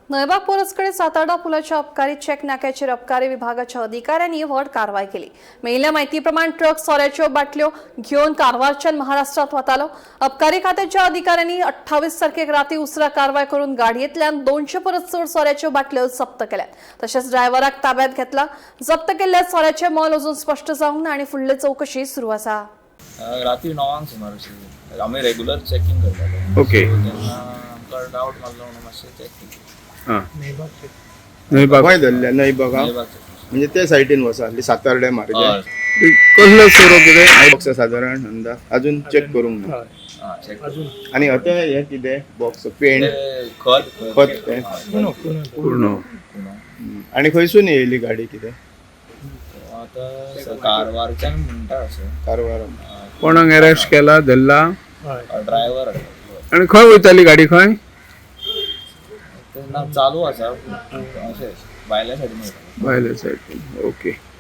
नयबाग पोरसकडे सातारडा पुलाच्या अबकारी चेक नाक्याचेर अबकारी विभागाच्या अधिकाऱ्यांनी व्हड कारवाय केली. मेळिल्ल्या माहिती प्रमाण ट्रक सोऱ्याच्यो बाटल्यो घेवन कारवारच्यान महाराष्ट्रात वतालो. अबकारी खात्याच्या अधिकाऱ्यांनी 28 तारखेक राती उसरा कारवाय करून गाडयेंतल्यान 200 परस चड सोऱ्याच्यो बाटल्यो जप्त केल्यात. तशेंच ड्रायव्हराक ताब्यात घेतला. जप्त केल्ल्या सोऱ्याचें मोल अजून स्पश्ट जावंक ना आनी फुडली चवकशी सुरू आसा. राती 9 सुमार अशी आमी रेगुलर चॅकिंग करताले. So तेन्ना आमकां डावट मारलो म्हणून मातशें चॅक केली. हां, न्हंयबाग. खंय धरल्या? न्हंयबागा? न्हयबाग check. म्हणजे ते सायडीन वसा सातारडे मार्गे. हय. कसलो सोरो कितें? बॉक्स सादारण अंदाज अजून चेक करूंक ना. आं, चॅक. आनी आतां हें कितें बॉक्स पेंट? खत. खत तें. हय. पूर्ण. आनी खंयसून येयली गाडी कितें? आतां कारवारच्यान म्हणटा अशें. कारवार. कोणाक अरेस्ट केला, धरला? ड्रायव्हर. आनी खंय वयताली गाडी, खंय? ना, चालू आसा अशें भायल्या सायडीन वयताले. भायल्या सायडीन, ओके.